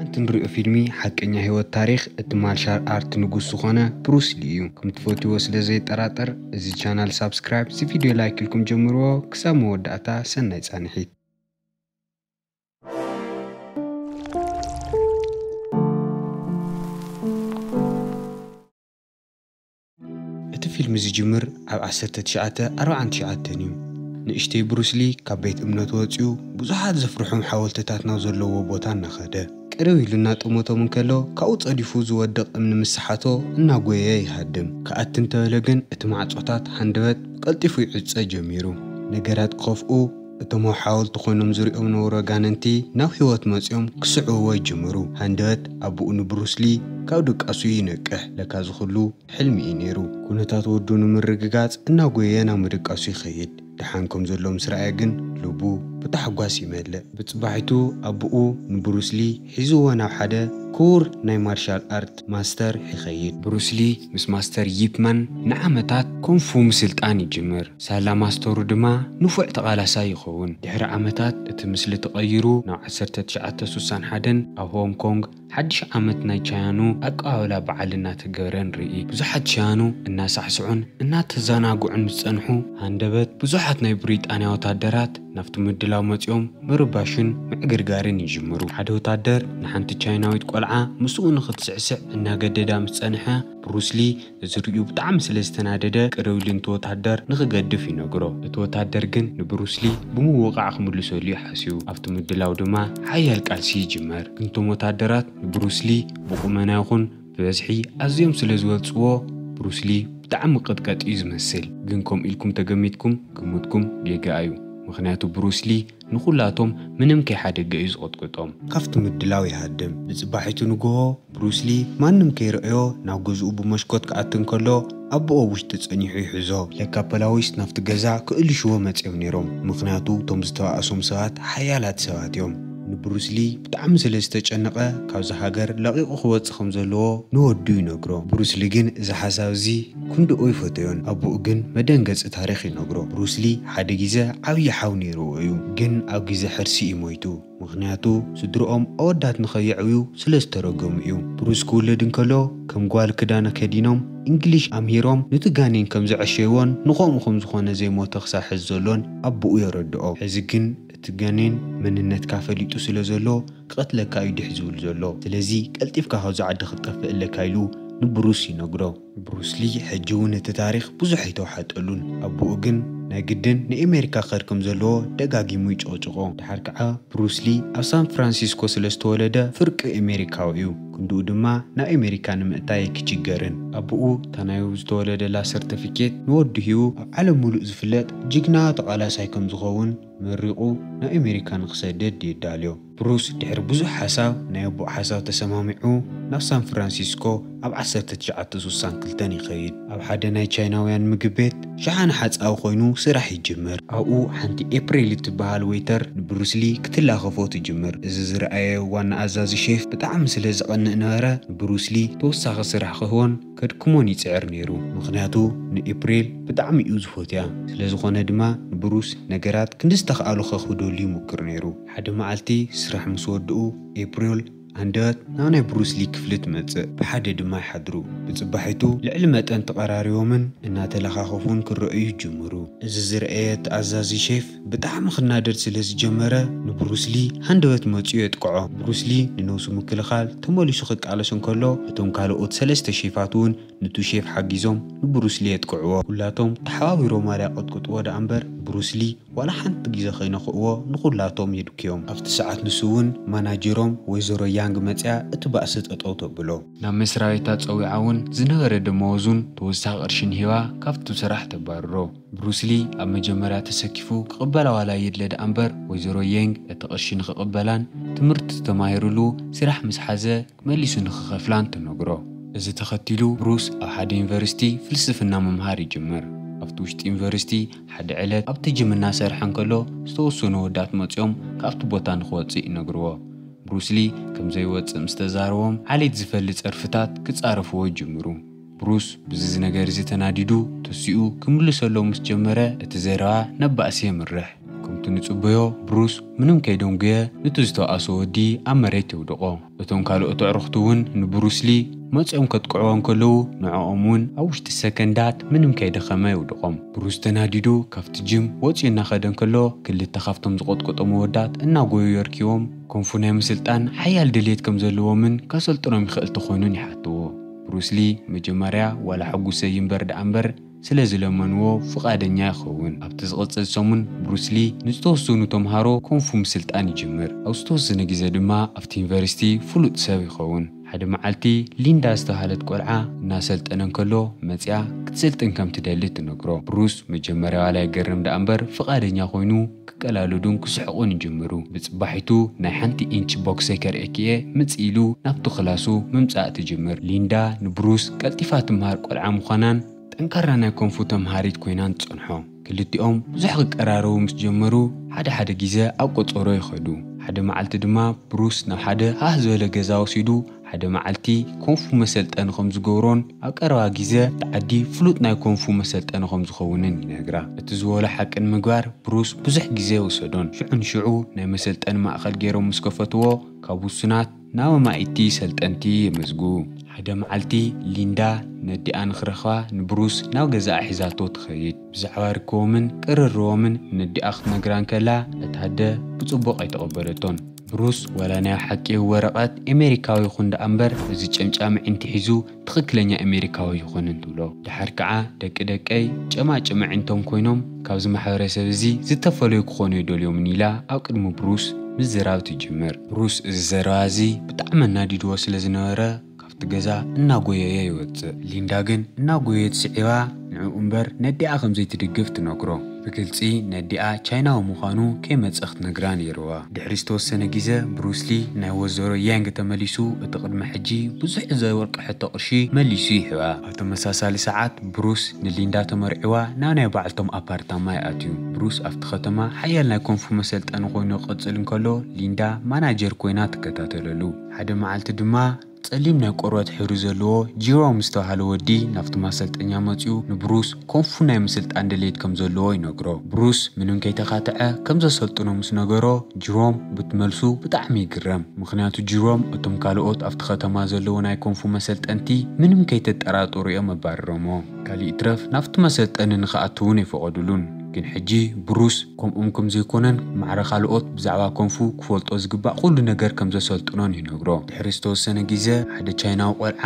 እቲ ንሪኦ ፊልሚ ሓቀኛ ህይወት ታሪኽ እቲ ማርሻል ኣርት ንጉስ ዝኾነ ብሩስ ሊ እዩ። ከም ትፈትዎ ስለ ዘይጠራጠር፣ እዚ ቻናል ሳብስክራይብ፣ እዚ ቪድዮ ላይክ ኢልኩም ጀምርዎ። ክሳብ መወዳእታ ሰናይ ጻንሒት። እቲ ፊልም ዝጅምር ኣብ ዓሰርተ ትሽዓተ ኣርባዓን ትሽዓተን እዩ። ንእሽተይ ብሩስ ሊ ካብ ቤት እምነት ወጺኡ ብዙሓት ዘፍርሖም ሓወልትታት ናብ ዘለዎ ቦታ እናኸደ፣ ቅርብ ኢሉ እናጠመቶም እንከሎ፣ ካብኡ ጸዲፉ ዝወድቕ እምኒ ምስ ሰሓቶ እናጎየ ይሃድም። ክኣቲ እንተበለ ግን፣ እቲ ማዕጾታት ሃንደበት ብቐልጢፉ ይዕጸ ጀሚሩ። ነገራት ክኸፍኡ፣ እቶም ኣብ ሓወልቲ ኮይኖም ዝሪኦም ነበሩ ኣጋንንቲ ናብ ህይወት መጺኦም ክስዕብዎ ይጅምሩ። ሃንደበት ኣቦኡ ንብሩስ ሊ ካብ ድቃሱ ይነቅሕ። ለካ እዚ ኩሉ ሕልሚ እዩ ነይሩ። ኩነታት ወዱ ንምርግጋጽ እናጎየ ናብ ምድቃሱ ይኸይድ። ደሓን ከም ዘሎ ምስ ረኣየ ግን ልቡ ብታሕጓስ ይመልእ። ብጽባሒቱ ኣቦኡ ንብሩስ ሊ ሒዝዎ ናብ ሓደ ክቡር ናይ ማርሻል ኣርት ማስተር ይኸይድ። ብሩስ ሊ ምስ ማስተር ይፕ ማን ንዓመታት ኮንፉ ምስልጣን ይጅምር። ሳላ ማስተሩ ድማ ንፉዕ ተቓላሳይ ይኸውን። ድሕሪ ዓመታት እቲ ምስሊ ተቐይሩ ናብ ዓሰርተ ትሽዓተ ስሳን ሓደን ኣብ ሆንግ ኮንግ ሓድሽ ዓመት ናይ ቻያኑ ኣቀባብላ በዓል እናተገበረ ንርኢ። ብዙሓት ቻያኑ እናሳዕስዑን እናተዘናግዑን ምስ ጸንሑ፣ ሃንደበት ብዙሓት ናይ ብሪጣንያ ወታደራት ናብቲ ምድላው መጺኦም ምርባሽን ምዕግርጋርን ይጅምሩ። ሓደ ወታደር ንሓንቲ ቻይናዊት ቆልዓ ምስኡ ንኽትስዕስዕ እናገደዳ ምስ ጸንሐ፣ ብሩስ ሊ እዚ ርእዩ ብጣዕሚ ስለ ዝተናደደ፣ ቅርብ ኢሉ ነቲ ወታደር ንኽገድፍ ይነግሮ። እቲ ወታደር ግን ንብሩስ ሊ ብምውቓዕ ክምልሰሉ እዩ ሓሲቡ። ኣብቲ ምድላው ድማ ሓያል ቃልሲ ይጅመር። ግን እቶም ወታደራት ንብሩስ ሊ ብቁመና ይኹን ብበዝሒ ኣዝዮም ስለ ዝበልጽዎ፣ ብሩስ ሊ ብጣዕሚ ቅጥቀጥ እዩ ዝመስል። ግን ከምኡ ኢልኩም ተገሚትኩም፣ ግምትኩም ጌጋ እዩ። ምኽንያቱ ብሩስ ሊ ንኹላቶም ምንም ከይሓደገ እዩ ዝቕጥቅጦም። ካብቲ ምድላው ይሃድም። ብጽባሒቱ ንግሆ ብሩስ ሊ ማንም ከይረኣዮ ናብ ገዝኡ ብመስኮት ክኣቲ እንከሎ፣ ኣቦኡ ኣብ ውሽጢ ጸኒሑ ይሕዞ። ለካ ፖላዊስ ናብቲ ገዛ ክእልሽዎ መጺኦም ነይሮም። ምኽንያቱ እቶም ዝተባእሶም ሰባት ሓያላት ሰባት እዮም። ንብሩስ ሊ ብጣዕሚ ስለ ዝተጨነቐ፣ ካብዚ ሃገር ለቒቑ ክወጽእ ከም ዘለዎ ንወዱ ይነግሮ። ብሩስ ሊ ግን እዚ ሓሳብ እዚ ክንድኡ ኣይፈተዮን። ኣቦኡ ግን መደንገጺ ታሪኽ ይነግሮ። ብሩስ ሊ ሓደ ግዜ ዓብዪ ሓው ነይርዎ እዩ፣ ግን ኣብ ግዜ ሕርሲ እዩ ሞይቱ። ምኽንያቱ ስድርኦም ኣወዳት ንኸየዕብዩ ስለ ዝተረገሙ እዩ። ብሩስ ክውለድ እንከሎ ከም ጓል ክዳን ከዲኖም፣ እንግሊሽ ኣምሂሮም፣ ነቲ ጋኔን ከም ዘዐሸይዎን ንኸምኡ ከም ዝኾነ ዘይሞተ ክሳብ ሕዚ ዘሎን ኣቦኡ የረድኦ። ሕዚ ግን እቲ ጋኔን መንነትካ ፈሊጡ ስለ ዘሎ ክቐትለካ እዩ ድሕ ዝብል ዘሎ። ስለዚ ቀልጢፍካ ካብዚ ዓዲ ክትጠፍእ ኣለካ ኢሉ ንብሩስ ይነግሮ። ብሩስ ሊ ሕጂ እውን እቲ ታሪኽ ብዙሕ ኣይተዋሓጠሉን። ኣቦኡ ግን ናይ ግድን ንኣሜሪካ ክኸድ ከም ዘለዎ ደጋጊሙ ይጭቕጭቖ። ድሓር ከዓ ብሩስ ሊ ኣብ ሳን ፍራንሲስኮ ስለ ዝተወለደ ፍርቂ ኣሜሪካዊ እዩ። ክንድኡ ድማ ናብ ኣሜሪካ ንምእታይ ኣይክችገርን። ኣቦኡ እታ ናዩ ዝተወለደላ ሰርተፊኬት ንወዱ ሂቡ ኣብ ዓለም ሙሉእ ዝፍለጥ ጅግና ተቓላሳይ ከም ዝኸውን መሪቑ ናብ ኣሜሪካ ንኽሰደድ የዳልዮ። ብሩስ ድሕሪ ብዙሕ ሓሳብ ናይ ኣቦኡ ሓሳብ ተሰማሚዑ ናብ ሳን ፍራንሲስኮ ኣብ ዓሰርተ ትሽዓተ ስሳን ክልተን ይኸይድ። ኣብ ሓደ ናይ ቻይናውያን ምግቢ ቤት ሸሓኒ ሓጻዊ ኮይኑ ስራሕ ይጅምር። ኣብኡ ሓንቲ ኤፕሪል እትበሃል ዌይተር ንብሩስ ሊ ክትላኸፎ ትጅምር። እዚ ዝረኣየ ዋና ኣዛዚ ሼፍ ብጣዕሚ ስለ ዝቐንእ ነበረ፣ ንብሩስ ሊ ተወሳኺ ስራሕ ክህቦን ከድክሞን ይጽዕር ነይሩ። ምኽንያቱ ንኤፕሪል ብጣዕሚ እዩ ዝፈትያ። ስለ ዝኾነ ድማ ንብሩስ ነገራት ክንዲ ዝተኽኣሎ ከኽብደሉ ይሙክር ነይሩ። ሓደ መዓልቲ ስራሕ ምስ ወድኡ፣ ኤፕሪል ኣንደበት ናብ ናይ ብሩስ ሊ ክፍሊ ትመጽእ። ብሓደ ድማ ይሓድሩ። ብጽባሒቱ ልዕሊ መጠን ተቐራሪቦምን እናተለኻኸፉን ክረኣዩ ይጅምሩ። እዚ ዝረኣየ እቲ ኣዛዚ ሼፍ ብጣዕሚ ክናደድ ስለ ዝጀመረ፣ ንብሩስ ሊ ሃንደበት መጺኡ የጥቅዖ። ብሩስ ሊ ንነብሱ ምክልኻል ተመሊሱ ክቃለስ እንከሎ፣ እቶም ካልኦት ሰለስተ ሼፋት እውን ንቱ ሼፍ ሓጊዞም ንብሩስ ሊ የጥቅዕዎ። ኩላቶም ተሓባቢሮም ዋላ የቐጥቅጥዎ ደኣ እምበር፣ ብሩስ ሊ ዋላ ሓንቲ ግዜ ከይነኽእዎ ንኹላቶም የድክዮም። ኣብቲ ሰዓት ንሱ እውን ማናጀሮም ወይዘሮ ያንግ መጽያ እቲ ባእሲ ጠጠው ተብሎ። ናብ መስሪያ ቤታ ጸዊዓ እውን ዝነበረ ደመወዙን ተወሳኺ ቅርሽን ሂባ ካብቲ ስራሕ ተባርሮ። ብሩስ ሊ ኣብ መጀመርያ ተሰኪፉ ክቕበላ ዋላ የድለ ደኣ እምበር፣ ወይዘሮ የንግ እቲ ቅርሺ ንኽቕበላን ትምህርቲ ተማሂሩሉ ስራሕ ምስ ሓዘ መሊሱ ንኽኸፍላን ትነግሮ። እዚ ተኸቲሉ ብሩስ ኣብ ሓደ ዩኒቨርሲቲ ፍልስፍና ምምሃር ይጅምር። ኣብቲ ውሽጢ ዩኒቨርሲቲ ሓደ ዕለት ኣብቲ ጅም እናሰርሐ እንከሎ ዝተወሰኑ ወዳት መጺኦም ካብቲ ቦታ ንኽወጽእ ይነግርዎ። ብሩስ ሊ ከም ዘይወጽእ ምስ ተዛረቦም ዓሌት ዝፈሊ ጸርፍታት ክጻረፍዎ ይጅምሩ። ብሩስ ብዚ ነገር እዚ ተናዲዱ ተሲኡ ክምልሰሎም ምስ ጀመረ እቲ ዘረባ ናብ ባእሲ የምርሕ። ከም እቲ ንጽበዮ ብሩስ ምንም ከይደንጉየ ነቲ ዝተባእሶ ወዲ ኣብ መሬት የውድቖ። እቶም ካልኦት ኣዕሩኽቲ እውን ንብሩስ ሊ መጺኦም ከጥቅዕዎ እንከለዉ ንዕኦም እውን ኣብ ውሽጢ ሰከንዳት ምንም ከይደኸመ የውድቖም። ብሩስ ተናዲዱ ካብቲ ጅም ወጺኡ እናኸደ እንከሎ ክልተ ካብቶም ዝቐጥቀጦም ወዳት እናጎዩ የርኪቦም ኮንፉ ናይ ምስልጣን ሓያል ድሌት ከም ዘለዎምን ከሰልጥኖም ይኽእል ተኾይኑን ይሓትዎ። ብሩስ ሊ መጀመርያ ዋላ ሕጉሰይ እምበር ደኣ እምበር ስለ ዝለመንዎ ፍቓደኛ ይኸውን። ኣብቲ ዝቕጽል ሰሙን ብሩስ ሊ ንዝተወሰኑ ተምሃሮ ኮንፉ ምስልጣን ይጅምር። ኣብ ዝተወሰነ ግዜ ድማ ኣብቲ ዩኒቨርሲቲ ፍሉጥ ሰብ ይኸውን። ሓደ መዓልቲ ሊንዳ ዝተባህለት ቆልዓ እናሰልጠነ እንከሎ መጺኣ ክትስልጥን ከም ትደሊ ትነግሮ። ብሩስ መጀመርያ ዋላ ይገርም ደኣ እምበር ፍቓደኛ ኮይኑ ክቀላለዱን ክስሕቑን ይጅምሩ። ብጽባሒቱ ናይ ሓንቲ ኢንች ቦክሰይ ከርእየኪ እየ ምጽእ ኢሉ ናብቲ ክላሱ ምምጻእ ትጅምር። ሊንዳ ንብሩስ ቀልጢፋ ትምሃር ቆልዓ ምዃናን ጠንካራ ናይ ኮንፉ ተምሃሪት ኮይናን ትጸንሖ። ክልቲኦም ብዙሕ ክቀራረቡ ምስ ጀመሩ ሓደ ሓደ ግዜ ኣብ ቆጸሮ ይኸዱ። ሓደ መዓልቲ ድማ ብሩስ ናብ ሓደ ሃህ ዝበለ ገዛ ወሲዱ ሓደ መዓልቲ ኮንፉ መሰልጠኒ ከም ዝገብሮን ኣብ ቀረባ ግዜ እቲ ዓዲ ፍሉጥ ናይ ኮንፉ መሰልጠኒ ከም ዝኸውንን ይነግራ። እቲ ዝበሎ ሓቂ ንምግባር ብሩስ ብዙሕ ግዜ ወሰዶን ሽዑ ንሽዑ ናይ መሰልጠኒ ማእከል ገይሮም ምስ ከፈትዎ ካብ ውሱናት ናብ ኣማኢቲ ሰልጠንቲ የመዝግቡ። ሓደ መዓልቲ ሊንዳ ነዲኣ ንኽረኽባ ንብሩስ ናብ ገዛኣ ሒዛቶ ትኸይድ። ብዛዕባ ርክቦምን ቅርርቦምን ነዲኣ ክትነግራ እንከላ እታ ኣደ ብጽቡቕ ኣይተቐበለቶን። ብሩስ ዋላ ናይ ሓቂ ወረቐት ኣሜሪካዊ ይኹን ደኣ እምበር እዚ ጨምጫም ኣዒንቲ ሒዙ ትኽክለኛ ኣሜሪካዊ ኣይኮነን ትብሎ። ድሓር ከዓ ደቂ ደቀይ ጨማጭም ኣዒንቶም ኮይኖም ካብዚ ማሕበረሰብ እዚ ዝተፈለዩ ክኾኑ ኣይደልዮምን ኢላ ኣብ ቅድሚ ብሩስ ምዝራብ ትጅምር። ብሩስ እዚ ዘረባ እዚ ብጣዕሚ ኣናዲድዎ ስለ ዝነበረ ካብቲ ገዛ እናጎየየ ይወፅእ። ሊንዳ ግን እናጎየየት ስዒባ ንዕኡ እምበር ነዲኣ ከም ዘይትድግፍ ትነግሮ። ብግልፂ ነዲኣ ቻይናዊ ምዃኑ ከይመፀ ክትነግራ ነይርዋ። ድሕሪ ዝተወሰነ ግዜ ብሩስ ሊ ናይ ወይዘሮ ያንግ ተመሊሱ እቲ ቅድሚ ሕጂ ብዙሕ ዘወርቀሐቶ ቅርሺ መሊሱ ይህባ። ኣብ ተመሳሳሊ ሰዓት ብሩስ ንሊንዳ ተመርዒዋ ናብ ናይ ባዕልቶም ኣፓርታማ ይኣትዩ። ብሩስ ኣብቲ ከተማ ሓያል ናይ ኮንፉ መሰልጠኒ ኮይኑ ክቕፅል እንከሎ ሊንዳ ማናጀር ኮይና ትከታተለሉ። ሓደ መዓልቲ ድማ ጸሊም ናይ ቆርበት ሕብሪ ዘለዎ ጂሮም ዝተባህለ ወዲ ናብቲ ማሰልጠኛ መጺኡ ንብሩስ ኮንፉ ናይ ምስልጣን ድሌት ከም ዘለዎ ይነግሮ። ብሩስ ምንም ከይተኻትዐ ከም ዘሰልጥኖ ምስ ነገሮ ጂሮም ብትመልሱ ብጣዕሚ ይግረም። ምኽንያቱ ጂሮም እቶም ካልኦት ኣብቲ ከተማ ዘለዉ ናይ ኮንፉ መሰልጠንቲ ምንም ከይተጠራጠሩ እዮም ኣባረሮሞ። ካልእ ይትረፍ ናብቲ መሰልጠኒ ንኽኣቱ እውን ኣይፈቐዱሉን። ግን ሕጂ ብሩስ ከምኦም ከም ዘይኮነን ማዕረ ካልኦት ብዛዕባ ኮንፉ ክፈልጦ ዝግባእ ኩሉ ነገር ከም ዘሰልጥኖን ይነግሮ። ድሕሪ ዝተወሰነ ግዜ ሓደ ቻይናዊ ቆልዓ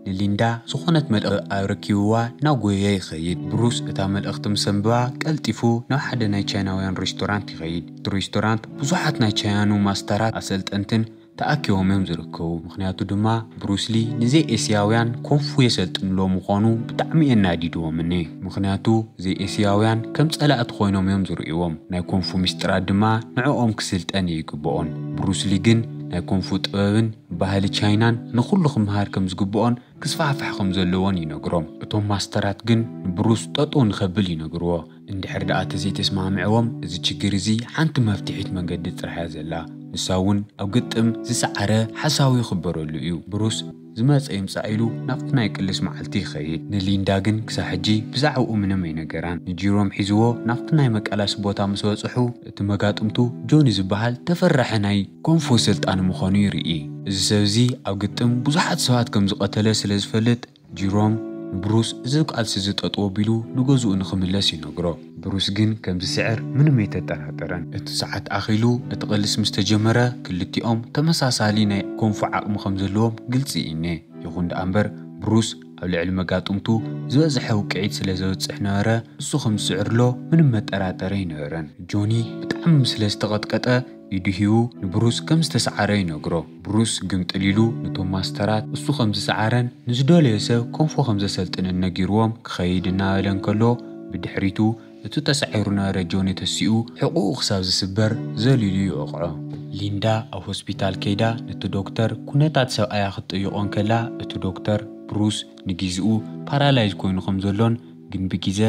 ንሊንዳ ዝኾነት መልእኽቲ ኣረኪብዋ እናጎየየ ይኸይድ። ብሩስ እታ መልእኽቲ ምስ ኣንብባ ቀልጢፉ ናብ ሓደ ናይ ቻይናውያን ሬስቶራንት ይኸይድ። እቲ ሬስቶራንት ብዙሓት ናይ ቻያኑ ማስተራት ኣሰልጠንትን ተኣኪቦም እዮም ዝርከቡ። ምኽንያቱ ድማ ብሩስ ሊ ንዘይ ኤስያውያን ኮንፉ የሰልጥንሎ ምዃኑ ብጣዕሚ የናዲድዎም እኒ። ምኽንያቱ ዘይ ኤስያውያን ከም ጸላእቲ ኮይኖም እዮም ዝርእይዎም። ናይ ኮንፉ ሚስጥራት ድማ ንዕኦም ክስልጠን እዩ ይግብኦን። ብሩስ ሊ ግን ናይ ኮንፉ ጥበብን ባህሊ ቻይናን ንኹሉ ክምሃር ከም ዝግብኦን ክስፋሕፋሕ ከም ዘለዎን ይነግሮም። እቶም ማስተራት ግን ንብሩስ ጠጠው ንኸብል ይነግርዎ። እንድሕር ደኣ ተዘይተስማምዕዎም እዚ ችግር እዚ ሓንቲ መፍትሒት መንገዲ ጥራሕ እያ ዘላ። ንሳ እውን ኣብ ግጥም ዝሰዓረ ሓሳዊ ይኽበረሉ እዩ። ብሩስ ዝመጸ ይምጻእ ኢሉ ናብቲ ናይ ቅልስ መዓልቲ ይኸይድ። ንሊንዳ ግን ክሳብ ሕጂ ብዛዕባኡ ምንም ኣይነገራን። ንጂሮም ሒዝዎ ናብቲ ናይ መቃላሲ ቦታ ምስ በጽሑ እቲ መጋጥምቱ ጆኒ ዝበሃል ተፈራሒ ናይ ኮንፎ ሰልጣኒ ምዃኑ ይርኢ። እዚ ሰብ እዚ ኣብ ግጥም ብዙሓት ሰባት ከም ዝቐተለ ስለ ዝፈልጥ ጂሮም ንብሩስ እዚ ቃልሲ እዚ ጠጠው ኣቢሉ ንገዝኡ ንኽምለስ ይነግሮ። ብሩስ ግን ከም ዝስዕር ምንም ኣይተጠራጠረን። እቲ ሰዓት ኣኺሉ እቲ ቅልስ ምስ ተጀመረ ክልቲኦም ተመሳሳሊ ናይ ኮንፎ ዓቕሚ ከም ዘለዎም ግልፂ እይነ። ይኹን ደኣ እምበር ብሩስ ኣብ ልዕሊ መጋጥምቱ ዝበዝሐ ውቅዒት ስለ ዘብፅሕ ነበረ እሱ ከም ዝስዕርሎ ምንም መጠራጠሪ ኣይነበረን። ጆኒ ብጣዕሚ ስለ ዝተቐጥቀጠ ኢዱ ሂቡ ንብሩስ ከም ዝተሰዓረ ይነግሮ። ብሩስ ግምጥል ኢሉ ንቶም ማስተራት እሱ ከም ዝሰዓረን ንዝደለዮ ሰብ ኮንፎ ከም ዘሰልጥንን ነጊርዎም ክኸይድ እናበለ እንከሎ ብድሕሪቱ እቲ ተሳዒሩ ነበረ ጆኒ ተሲኡ ሕቑኡ ክሳብ ዝስበር ዘሊሉ ይወቕዖ። ሊንዳ ኣብ ሆስፒታል ከይዳ ነቲ ዶክተር ኩነታት ሰብኣያ ክትጥይቖ እንከላ እቲ ዶክተር ብሩስ ንጊዜኡ ፓራላይዝ ኮይኑ ከም ዘሎን ግን ብግዜ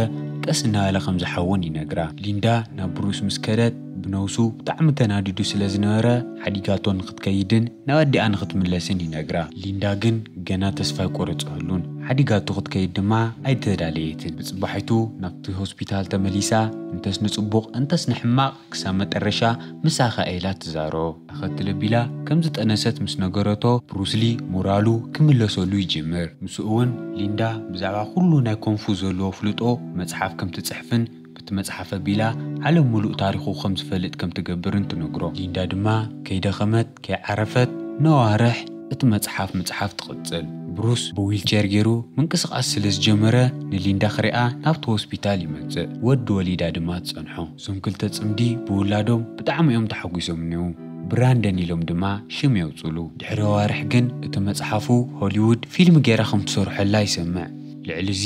ቀስ እናበለ ከም ዝሓውን ይነግራ። ሊንዳ ናብ ብሩስ ምስ ከደት ብነብሱ ብጣዕሚ ተናዲዱ ስለ ዝነበረ ሓዲጋቶ ንክትከይድን ናብ ኣዲኣ ንክትምለስን ይነግራ። ሊንዳ ግን ገና ተስፋ ኣይቆረጸሉን። ሓዲጋቶ ክትከይድ ድማ ኣይተዳለየትን። ብጽባሒቱ ናብቲ ሆስፒታል ተመሊሳ፣ እንተስ ንጽቡቕ እንተስ ንሕማቕ ክሳብ መጠረሻ ምሳኻ ኢላ ትዛረቦ። ኣኸትል ኣቢላ ከም ዝጠነሰት ምስ ነገረቶ፣ ብሩስሊ ሞራሉ ክምለሰሉ ይጅምር። ምስኡ እውን ሊንዳ ብዛዕባ ኩሉ ናይ ኮንፉ ዘለዎ ፍልጦ መጽሓፍ ከም ትጽሕፍን ብቲ መጽሓፍ ኣቢላ ዓለም ሙሉእ ታሪኹ ከም ዝፈልጥ ከም ትገብርን ትነግሮ። ሊንዳ ድማ ከይደኸመት ከይዓረፈት ነዋርሕ እቲ መጽሓፍ ምጽሓፍ ትቕጽል። ብሩስ ብዊልቸር ገይሩ ምንቅስቓስ ስለ ዝጀመረ ንሊንዳ ክሪኣ ናብቲ ሆስፒታል ይመጽእ። ወዲ ወሊዳ ድማ ትጸንሖ። እዞም ክልተ ጽምዲ ብውላዶም ብጣዕሚ እዮም ተሓጒሶም እኒዉ። ብራንደን ኢሎም ድማ ሽም የውፅሉ። ድሕሪ ኣዋርሕ ግን እቲ መጽሓፉ ሆሊውድ ፊልም ገይራ ከም ትሰርሐላ ይሰምዕ። ልዕሊ እዚ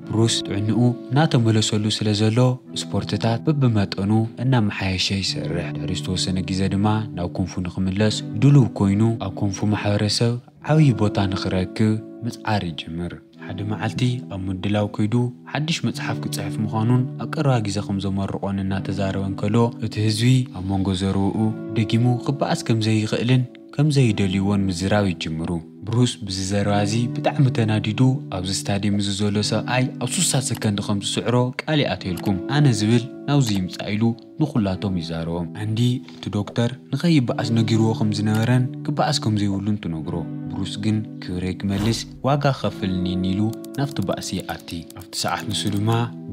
ብሩስ ጥዕንኡ እናተመለሰሉ ስለ ዘሎ ስፖርትታት በብመጠኑ እናመሓየሸ ይሰርሕ። ድሕሪ ዝተወሰነ ግዜ ድማ ናብ ኮንፉ ንክምለስ ድሉው ኮይኑ ኣብ ኮንፉ ማሕበረሰብ ዓብዪ ቦታ ንክረክብ ምጽዓር ይጅምር። ሓደ መዓልቲ ኣብ ምድላው ከይዱ ሓድሽ መጽሓፍ ክጽሕፍ ምዃኑን ኣብ ቀረባ ግዜ ከም ዘመርቖን እናተዛረበ እንከሎ እቲ ህዝቢ ኣብ መንጎ ዘረውኡ ደጊሙ ክበኣስ ከም ዘይኽእልን ከም ዘይደልይዎን ምዝራብ ይጅምሩ። ብሩስ ብዚ ዘረባ እዚ ብጣዕሚ ተናዲዱ ኣብዚ ስታድየም እዚ ዘሎ ሰብኣይ ኣብ ሱሳ ሰከንድ ከም ዝስዕሮ ቃል ይኣትየልኩም ኣነ ዝብል ናብዚ ይምጻእ ኢሉ ንኹላቶም ይዛረቦም። ኣንዲ እቲ ዶክተር ንኸይበኣስ ነጊርዎ ከም ዝነበረን ክበኣስ ከም ዘይብሉን ትነግሮ። ብሩስ ግን ክብረይ ክመልስ ዋጋ ክኸፍል እኒኒ ኢሉ ናብቲ ባእሲ ይኣቲ። ኣብቲ ሰዓት ንሱ ድማ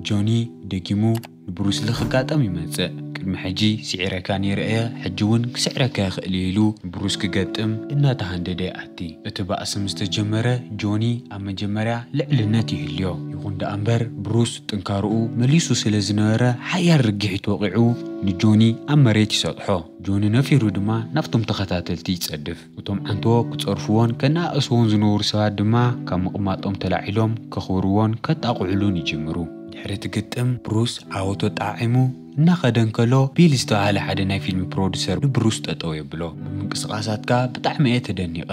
ጆኒ ደጊሙ ንብሩስሊ ክጋጠም ይመጽእ። ቅድሚ ሕጂ ስዒረካ ነይረ እየ፣ ሕጂ እውን ክስዕረካ ይኽእል እየ ኢሉ ንብሩስ ክገጥም እናተሃንደደ ይኣቲ። እቲ ባእሲ ምስ ተጀመረ ጆኒ ኣብ መጀመርያ ልዕልነት ይህልዮ። ይኹን ደኣ እምበር ብሩስ ጥንካርኡ መሊሱ ስለ ዝነበረ ሓያል ርግሒት ወቒዑ ንጆኒ ኣብ መሬት ይሰጥሖ። ጆኒ ነፊሩ ድማ ናብቶም ተኸታተልቲ ይጸድፍ። እቶም ዓንቶ ክጸርፍዎን ከነኣእስዎን ዝነበሩ ሰባት ድማ ካብ ምቕማጦም ተላዒሎም ከኽብርዎን ከጣቕዕሉን ይጅምሩ። ድሕሪ እቲ ግጥም ብሩስ ዓወቱ ኣጠዓዒሙ እናኸደ እንከሎ ቢል ዝተባህለ ሓደ ናይ ፊልም ፕሮዲሰር ንብሩስ ጠጠው የብሎ። ብምንቅስቓሳትካ ብጣዕሚ እየ ተደኒቐ፣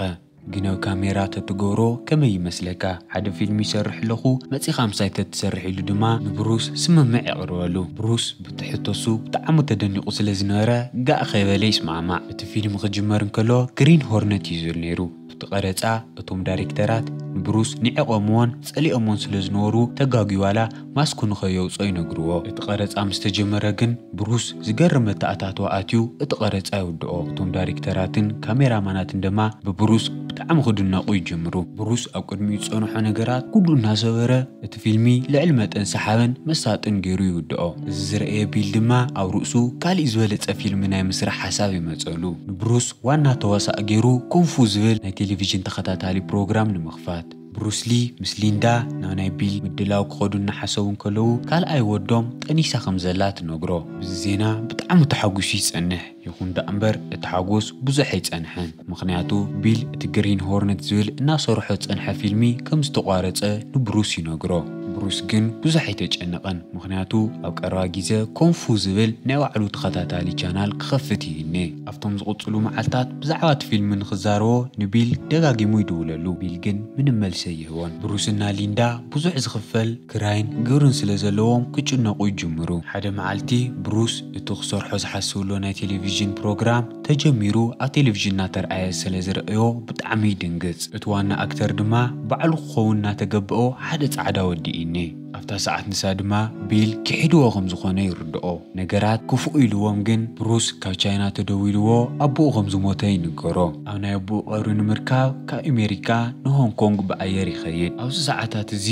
ግን ኣብ ካሜራ ተትገብሮ ከመይ ይመስለካ? ሓደ ፊልም ይሰርሕ ኣለኹ መጺኻ ምሳይ ተትሰርሕ ኢሉ ድማ ንብሩስ ስምምዕ የቕርበሉ። ብሩስ ብቲ ሕቶሱ ብጣዕሚ ተደኒቑ ስለ ዝነበረ ጋእ ከይበለ ይስማዕማዕ። እቲ ፊልም ክጅመር እንከሎ ግሪን ሆርነት እዩ ዝብል ነይሩ። ኣብቲ ቀረጻ እቶም ዳይሬክተራት ንብሩስ ንዒቖምዎን ጸሊኦሞን ስለ ዝነበሩ ተጋግዩ ዋላ ማስኩ ንኸየውጽኦ ይነግርዎ። እቲ ቀረጻ ምስ ተጀመረ ግን ብሩስ ዝገርም ኣተኣታትዋ ኣትዩ እቲ ቀረጻ ይውድኦ። እቶም ዳይሬክተራትን ካሜራማናትን ድማ ብብሩስ ብጣዕሚ ክድነቑ ይጅምሩ። ብሩስ ኣብ ቅድሚኡ ዝጸንሖ ነገራት ኩሉ እናሰበረ እቲ ፊልሚ ልዕሊ መጠን ሰሓብን መሳጥን ገይሩ ይውድኦ። እዚ ዝረኣየ ቢል ድማ ኣብ ርእሱ ካሊእ ዝበለጸ ፊልሚ ናይ ምስራሕ ሓሳብ ይመጸሉ። ንብሩስ ዋና ተዋሳእ ገይሩ ኮንፉ ዝብል ናይ ቴሌቪዥን ተኸታታሊ ፕሮግራም ንምኽፋት። ብሩስ ሊ ምስ ሊንዳ ናብ ናይ ቢል ምድላው ክኸዱ እናሓሰቡ እንከለዉ ካልኣይ ወዶም ጠኒሳ ከም ዘላ ትነግሮ። ብዚ ዜና ብጣዕሚ ተሓጒሱ ይጸንሕ። ይኹን ደኣ እምበር እቲ ሓጎስ ብዙሕ ኣይጸንሐን። ምኽንያቱ ቢል እቲ ግሪን ሆርነት ዝብል እናሰርሖ ዝጸንሐ ፊልሚ ከም ዝተቋረጸ ንብሩስ ይነግሮ። ብሩስ ግን ብዙሕ ኣይተጨነቐን። ምኽንያቱ ኣብ ቀረባ ግዜ ኮንፉ ዝብል ናይ ባዕሉ ተኸታታሊ ቻናል ክኸፍት ይህኔ። ኣብቶም ዝቕጽሉ መዓልታት ብዛዕባ እቲ ፊልም ንኽዛረቦ ንቢል ደጋጊሙ ይድውለሉ። ቢል ግን ምንም መልሲ ኣይህቦን። ብሩስና ሊንዳ ብዙሕ ዝኽፈል ክራይን ግብርን ስለ ዘለዎም ክጭነቑ ይጅምሩ። ሓደ መዓልቲ ብሩስ እቲ ክሰርሖ ዝሓስብሎ ናይ ቴሌቪዥን ፕሮግራም ተጀሚሩ ኣብ ቴሌቪዥን እናተርኣየ ስለ ዝረኣዮ ብጣዕሚ ይድንግጽ። እቲ ዋና ኣክተር ድማ ባዕሉ ክኸውን እናተገብኦ ሓደ ጻዕዳ ወዲ እኔ። ኣብታ ሰዓት ንሳ ድማ ቢል ክሒድዎ ከም ዝኾነ ይርድኦ። ነገራት ክፉእ ኢልዎም ግን ብሩስ ካብ ቻይና ተደዊልዎ ኣቦኡ ከም ዝሞተ ይንገሮ። ኣብ ናይ ኣቦኡ ቀብሪ ንምርካብ ካብ ኣሜሪካ ንሆንግ ኮንግ ብኣየር ይኸይድ። ኣብዚ ሰዓታት እዚ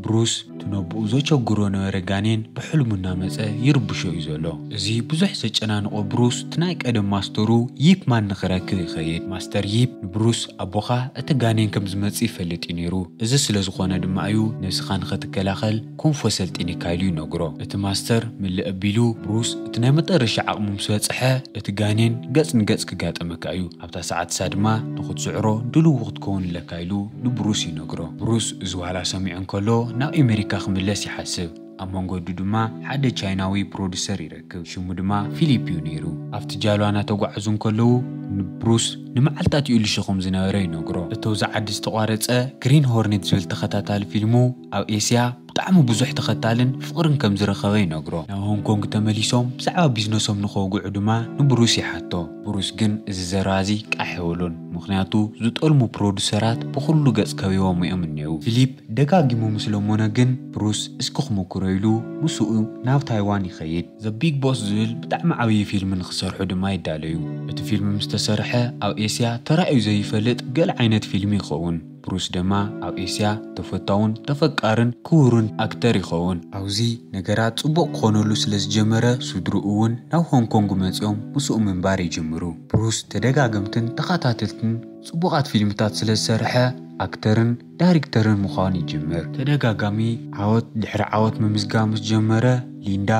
ብሩስ እቲ ነቦኡ ዘቸግሮ ነበረ ጋኔን ብሕልሙ እናመጸ ይርብሾ እዩ ዘሎ። እዚ ብዙሕ ዘጨናንቖ ብሩስ እቲ ናይ ቀደም ማስተሩ ይፕ ማን ንኽረክብ ይኸይድ። ማስተር ይፕ ንብሩስ ኣቦኻ እቲ ጋኔን ከም ዝመጽእ ይፈልጥ እዩ ነይሩ። እዚ ስለ ዝኾነ ድማ እዩ ነብስኻ ንኸትከላኸል ኮንፎ ሰልጢኒካ ኢሉ ይነግሮ። እቲ ማስተር ምልእ ኣቢሉ ብሩስ እቲ ናይ መጠረሻ ዓቕሙ ምስ በጽሐ እቲ ጋኔን ገጽ ንገጽ ክጋጠመካ እዩ። ኣብታ ሰዓት እሳ ድማ ንኽትስዕሮ ድልው ክትከውን ኣለካ ኢሉ ንብሩስ ይነግሮ። ብሩስ እዚ ዋላ ሰሚዑ እንከሎ ናብ ኣሜሪካ ክምለስ ይሓስብ። ኣብ መንገዱ ድማ ሓደ ቻይናዊ ፕሮዲሰር ይረክብ። ሽሙ ድማ ፊሊፕ እዩ ነይሩ። ኣብቲ ጃልባ እናተጓዕዙ እንከለዉ ንብሩስ ንመዓልታት ይእልሾ ከም ዝነበረ ይነግሮ። እቶ ዝዓዲ ዝተቋረጸ ግሪን ሆርኔት ዝብል ተኸታታሊ ፊልሙ ኣብ ኤስያ ብጣዕሚ ብዙሕ ተኸታልን ፍቕርን ከም ዝረኸበ ይነግሮ። ናብ ሆንግ ኮንግ ተመሊሶም ብዛዕባ ቢዝነሶም ንኸውግዑ ድማ ንብሩስ ይሓቶ። ብሩስ ግን እዚ ዘረባ እዚ ቃሕ የብሉን፣ ምኽንያቱ ዝጠልሙ ፕሮዱሰራት ብኹሉ ገጽ ከቢቦም እዮም እኔዉ። ፊሊፕ ደጋጊሙ ምስ ለሞነ ግን ብሩስ እስኪ ክሞክሮ ኢሉ ምስኡ ናብ ታይዋን ይኸይድ። ዘ ቢግ ቦስ ዝብል ብጣዕሚ ዓብዪ ፊልም ንኽሰርሑ ድማ ይዳለዩ። እቲ ፊልም ምስ ተሰርሐ ኣብ ኤስያ ተራእዩ ዘይፈልጥ ገለ ዓይነት ፊልም ይኸውን። ብሩስ ድማ ኣብ ኤስያ ተፈታውን ተፈቃርን ክቡርን ኣክተር ይኸውን። ኣብዚ ነገራት ጽቡቕ ክኾነሉ ስለ ዝጀመረ ስድርኡ እውን ናብ ሆንግ ኮንግ መጺኦም ምስኡ ምንባር ይጅምሩ። ብሩስ ተደጋገምትን ተኸታተልትን ጽቡቓት ፊልምታት ስለ ዝሰርሐ ኣክተርን ዳይሬክተርን ምዃን ይጅምር። ተደጋጋሚ ዓወት ድሕሪ ዓወት ምምዝጋብ ምስ ጀመረ ሊንዳ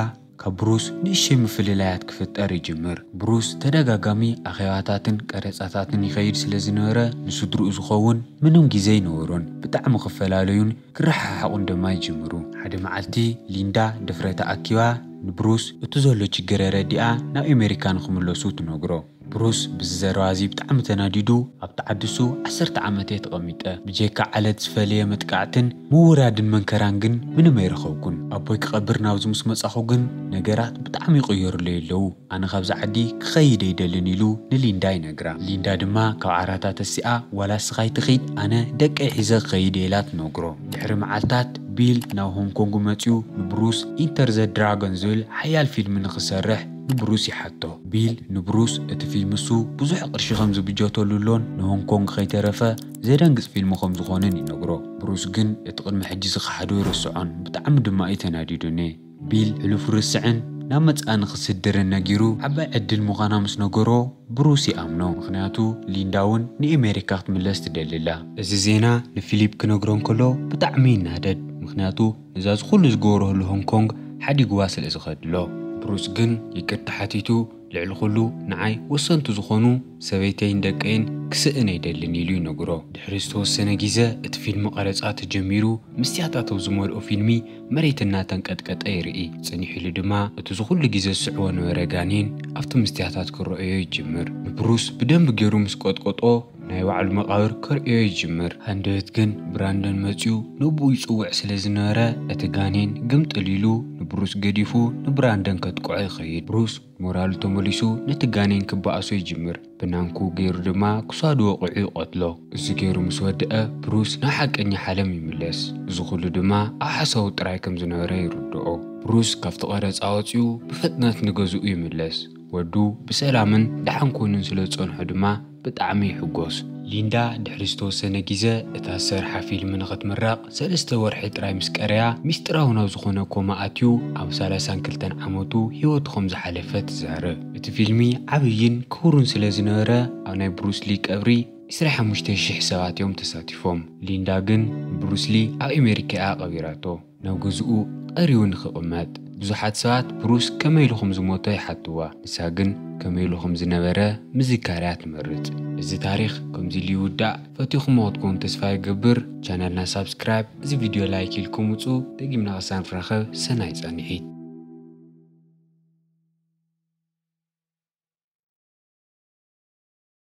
ካብ ብሩስ ንእሽተይ ምፍልላያት ክፍጠር ይጅምር። ብሩስ ተደጋጋሚ ኣኼባታትን ቀረጻታትን ይኸይድ ስለ ዝነበረ ንስድርኡ ዝኸውን ምንም ግዜ ኣይነበሮን። ብጣዕሚ ክፈላለዩን ክረሓሓቑን ድማ ይጅምሩ። ሓደ መዓልቲ ሊንዳ ድፍረታ ኣኪባ ንብሩስ እቲ ዘሎ ችግር ኣረዲኣ ናብ ኣሜሪካ ንኽምለሱ ትነግሮ። ብሩስ ብዚ ዘረባ እዚ ብጣዕሚ ተናዲዱ ኣብቲ ዓዲ እሱ ዓሰርተ ዓመት እየ ተቐሚጠ። ብጀካ ዓለት ዝፈለየ መጥቃዕትን ምውራድን መንከራን ግን ምንም ኣይረኸብኩን። ኣቦይ ክቐብር ናብዚ ምስ መጻኹ ግን ነገራት ብጣዕሚ ይቕየሩለይ ኣለዉ። ኣነ ካብዚ ዓዲ ክኸይድ ኣይደልን ኢሉ ንሊንዳ ይነግራ። ሊንዳ ድማ ካብ ዓራታ ተሲኣ ዋላ እስኻ ኣይትኺድ ኣነ ደቀይ ሒዘ ክኸይድ እየ ኢላ ትነግሮ። ድሕሪ መዓልታት ቢል ናብ ሆንግ ኮንግ መጺኡ ንብሩስ ኢንተር ዘ ድራጎን ዝብል ሓያል ፊልም ንኽሰርሕ ንብሩስ ይሓቶ። ቢል ንብሩስ እቲ ፊልም እሱ ብዙሕ ቅርሺ ከም ዝብጀተሉሎን ንሆንግ ኮንግ ከይተረፈ ዘደንግጽ ፊልም ከም ዝኾነን ይነግሮ። ብሩስ ግን እቲ ቅድሚ ሕጂ ዝኸሓዶ ይርስዖን ብጣዕሚ ድማ እዩ ተናዲዱኒ። ቢል ሕሉፍ ርስዕን ናብ መጻኢ ንኽስድርን ነጊሩ ዓባይ ዕድል ምዃና ምስ ነገሮ ብሩስ ይኣምኖ። ምኽንያቱ ሊንዳ እውን ንኤሜሪካ ክትምለስ ትደሊ ኣላ። እዚ ዜና ንፊሊፕ ክነግሮ እንከሎ ብጣዕሚ ይናደድ። ምኽንያቱ ነዛ ዝኹሉ ዝገበረሉ ሆንግ ኮንግ ሓዲግዋ ስለ ዝኸድሎ። ብሩስ ግን ይቅርታ ሓቲቱ ልዕሊ ኩሉ ንዓይ ወሰንቲ ዝኾኑ ሰበይተይን ደቀይን ክስእን ኣይደልን ኢሉ ይነግሮ። ድሕሪ ዝተወሰነ ግዜ እቲ ፊልም ቀረጻ ተጀሚሩ፣ ምስያታት ኣብ ዝመልኦ ፊልሚ መሬት እናተንቀጥቀጠ ይርኢ። ጽኒሕ ኢሉ ድማ እቲ ዝኹሉ ግዜ ዝስዕቦ ነበረ ጋኔን ኣብቲ ምስያታት ክረኣዮ ይጅምር። ንብሩስ ብደንቢ ገይሩ ምስ ቀጥቀጦ ናይ ባዕሉ መቓብር ከርእዮ ይጅምር። ሃንደበት ግን ብራንደን መጺኡ ነብኡ ይጽውዕ ስለ ዝነበረ እቲ ጋኔን ግምጥል ኢሉ ንብሩስ ገዲፉ ንብራንደን ከጥቅዖ ይኸይድ። ብሩስ ሞራሉ ተመሊሱ ነቲ ጋኔን ክበኣሶ ይጅምር። ብናንኩ ገይሩ ድማ ክሳዱ ወቒዑ ይቐትሎ። እዚ ገይሩ ምስ ወድአ ብሩስ ናብ ሓቀኛ ሓለም ይምለስ። እዚ ኩሉ ድማ ኣብ ሓሳቡ ጥራይ ከም ዝነበረ ይርድኦ። ብሩስ ካብቲ ቀረጻ ወጺኡ ብፍጥነት ንገዝኡ ይምለስ። ወዱ ብሰላምን ደሓን ኮይኑን ስለ ዝጸንሖ ድማ ብጣዕሚ ይሕጎስ። ሊንዳ ድሕሪ ዝተወሰነ ግዜ እታ ዝሰርሓ ፊልም ንኽትምረቕ ሰለስተ ወርሒ ጥራይ ምስ ቀረያ፣ ሚስጢራዊ ናብ ዝኾነ ኮማ ኣትዩ ኣብ ሰላሳን ክልተን ዓመቱ ህይወቱ ከም ዝሓለፈ ትዛረብ። እቲ ፊልሚ ዓብይን ክቡርን ስለ ዝነበረ ኣብ ናይ ብሩስ ሊ ቀብሪ ዕስራ ሓሙሽተ ሽሕ ሰባት እዮም ተሳቲፎም። ሊንዳ ግን ብሩስ ሊ ኣብ ኣሜሪካ እያ ቀቢራቶ። ናብ ገዝኡ ቀሪቡ ንኽቕመጥ። ብዙሓት ሰባት ብሩስ ከመይ ኢሉ ከም ዝሞተ ይሓትዋ። ንሳ ግን ከመይ ኢሉ ከም ዝነበረ ምዝካር እያ ትመርጽ። እዚ ታሪኽ ከምዚ ኢሉ ይውዳእ። ፈቲኹሞ ክትኮኑ ተስፋ ይገብር። ቻነልና ሳብስክራይብ፣ እዚ ቪድዮ ላይክ ኢልኩም ውጹ። ደጊምና ክሳብ ንራኸብ ሰናይ ጻንሒት።